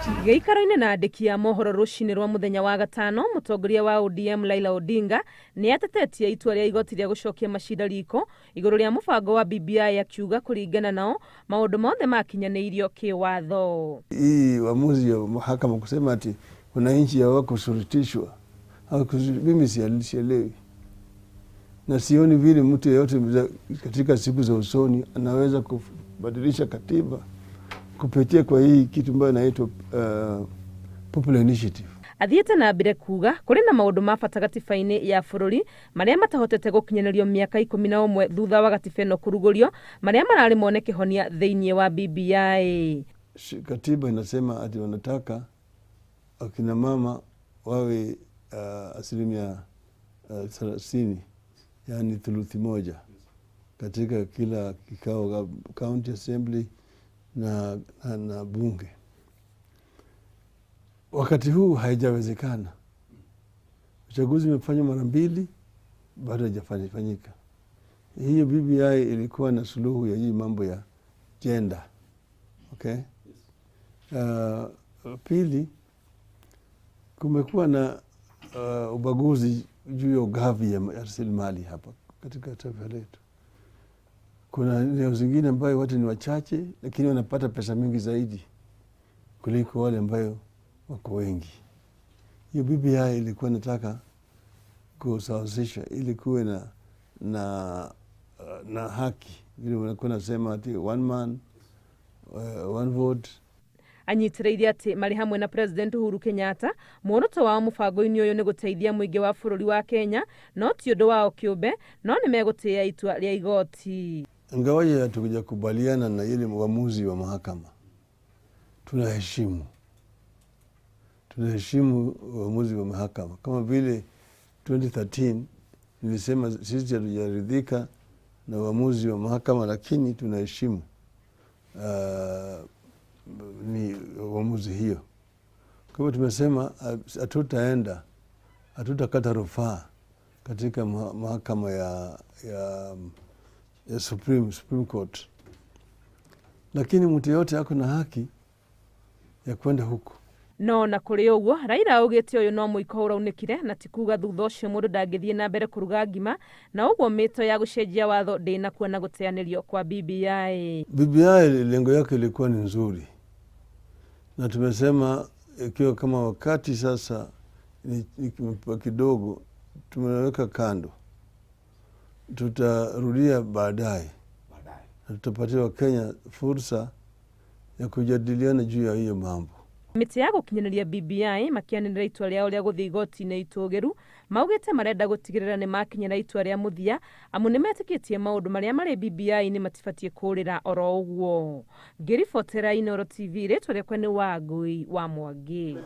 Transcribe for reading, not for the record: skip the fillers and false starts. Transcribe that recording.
Gĩikaro-inĩ na andĩki a mohoro rũcinĩ rwa mũthenya wa gatano, mũtongoria wa ODM Raila Odinga nĩ atetetie itua rĩa igoti rĩa gũcokia macira riko igũrũ rĩa mũbango wa BBI, akiuga kũringana nao maũndũ mothe makinyanĩirio kĩwatho. Hii uamuzi ya mahakama kusema ati wananchi hawakushurutishwa, mimi sielewi na sioni vile mtu yeyote katika siku za usoni anaweza kubadilisha katiba kupitia kwa hii kitu ambayo inaitwa popular initiative. Athiĩte na mbere kuga kũrĩ na maũndũ ma bata gatiba-inĩ ya bũrũri marĩa matahotete gũkinyanĩrio mĩaka 11 thutha wa gatiba ĩno kũrugũrio, marĩa mararĩ mone kĩhonia thĩinĩ wa BBI. Katiba inasema ati wanataka akina mama wawe asilimia 30, yaani thuluthi moja katika kila kikao, county assembly na bunge. Wakati huu haijawezekana. Uchaguzi umefanywa mara mbili, bado haijafanyika. Hiyo BBI ilikuwa na suluhu ya hii mambo ya gender. Okay? Pili, kumekuwa na ubaguzi juu ya ugavi ya rasilimali hapa katika taifa letu. Kuna eneo zingine ambayo watu ni wachache, lakini wanapata pesa mingi zaidi kuliko wale ambayo wako wengi. Hiyo BBI ilikuwa nataka kusawazisha ili kuwe na haki, vile wanakuwa nasema ati one man, one vote. Anyitĩrĩire atĩ marĩ hamwe na President Uhuru Kenyatta, muoroto wao mũbango-inĩ ũyũ nĩ gũteithia mũingĩ wa bũrũri wa Kenya, no ti ũndũ wao kĩũmbe, no nĩ megũtĩĩa itua rĩa igoti. Ingawaje hatujakubaliana na ile uamuzi wa mahakama, tunaheshimu uamuzi wa mahakama. Kama vile 2013 nilisema sisi hatujaridhika na uamuzi wa mahakama, lakini tunaheshimu ni uamuzi hiyo. Kwa hivyo tumesema hatutakata rufaa katika mahakama ya Supreme Court, lakini mtu yote ako na haki ya kwenda huko. No na kũrĩ ũguo, Raila augĩte ũyũ no mũiko ũraunĩkire na ti kuga thutha ũcio mũndũ ndangĩthiĩ na mbere kũruga ngima, na ũguo mĩto ya gũcenjia watho ndĩnakuona gũteanĩrio kwa BBI. BBI lengo yake ilikuwa ni nzuri, na tumesema ikiwa kama wakati sasa ni kidogo tumeweka kando, tutarudia baadaye na tutapatia Wakenya fursa ya kujadiliana juu ya hiyo mambo. Mĩtĩ ya gũkinyanĩria BBI makĩanĩrĩra itua rĩao rĩa gũthiĩ igoti-inĩ itũgĩru, maugĩte marenda gũtigĩrĩra nĩ makinyĩra itua rĩa mũthia, amu nĩ metĩkĩtie maũndũ marĩa marĩ BBI-inĩ matibatiĩ kũrĩra oro ũguo. Ngĩribotera Inooro TV, rĩtwa rĩakwa nĩ Wangui wa Mwangi.